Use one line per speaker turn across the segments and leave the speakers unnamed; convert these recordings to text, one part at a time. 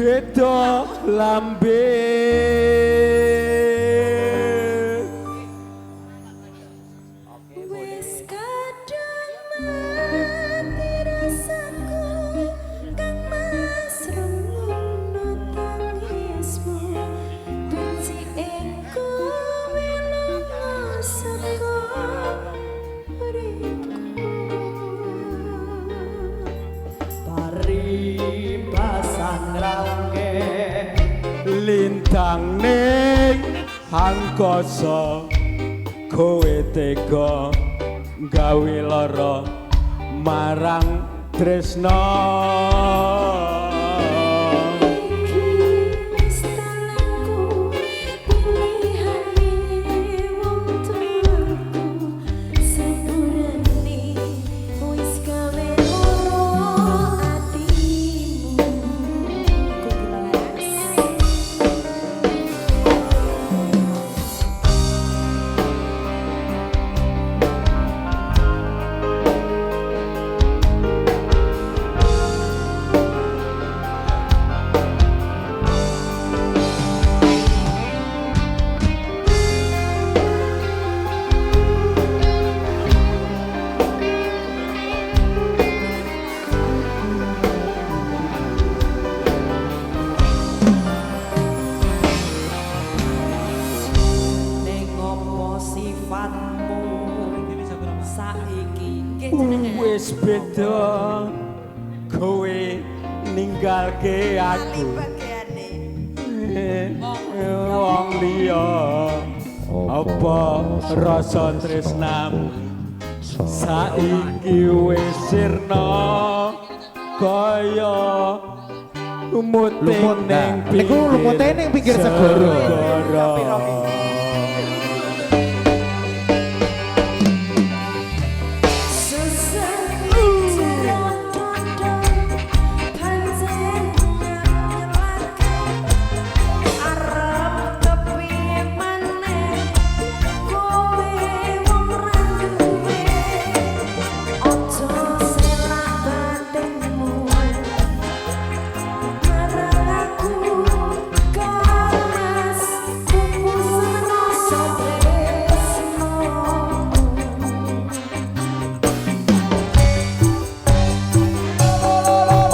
beda lambe.
Wis kadung mati rasaku kang Mas rungono tangismu becike kowe lunga saka uripku.
Paribasan rangke
Lintang ning angkasa kowe tega gawe lara marang tresna.
Iki wis dalanku pilihane wong tuaku sepurane wis gawe lara atimu. Kudu laras.
Ning opo sifatmu saiki nggih jenengan?
Wis beda kowe ninggalke aku wong liya apa rasa tresnamu saiki wis sirna kaya lumute
Lumut,
ning
nah. Niku lumute ning pinggir segara.
Segara.
Susah jero dodo pancen ngelake arep kepiye maneh kowe wong ra duwe aja selak batinmu marang aku Kang Mas pupus rasa tresnoku.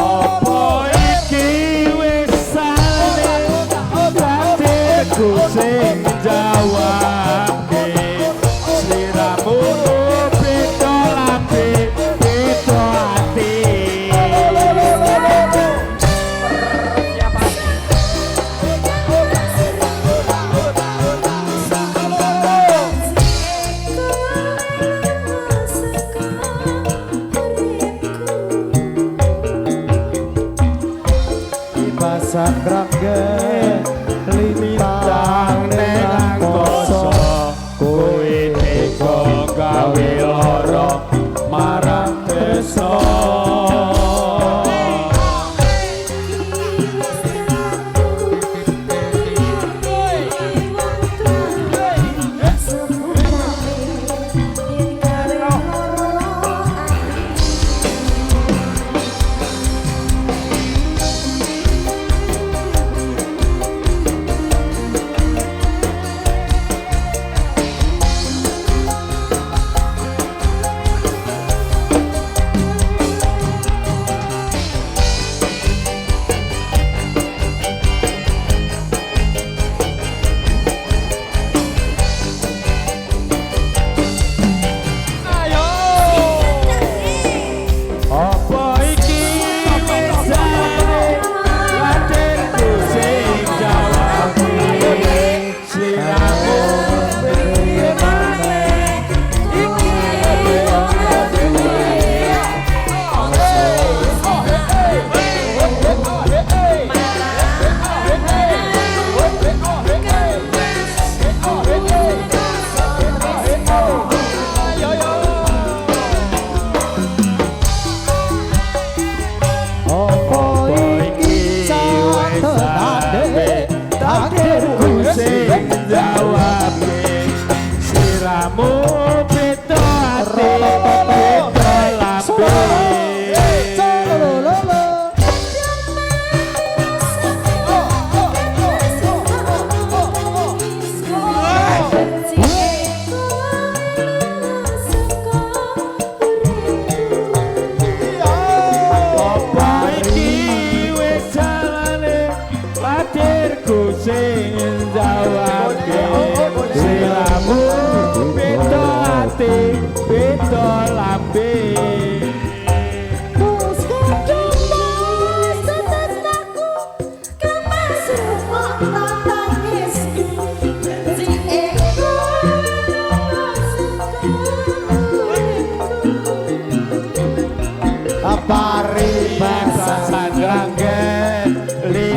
Apa iki wis sale batinku sing jawabke sliramu beda lambe beda ati.
Pasang rangke
Lintang
lintang
ning angkasa kowe tega gawe lara marang tresna.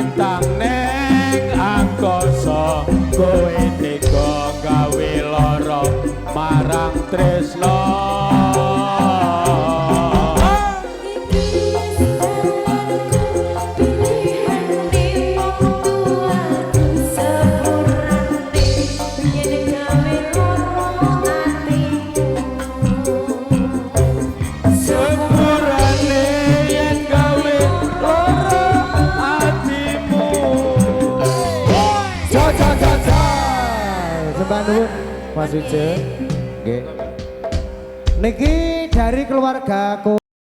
Lintang neng angkasa kowe tega gawe lara marang tresna.
Iki dalanku pilihane wong tuaku sepurane yen gawe lara atimu.
Sepurane yen gawe lara atimu.
Jo jo jo jo. Sembah nuwun Mas Wije. Nggih. Niki dari keluarga.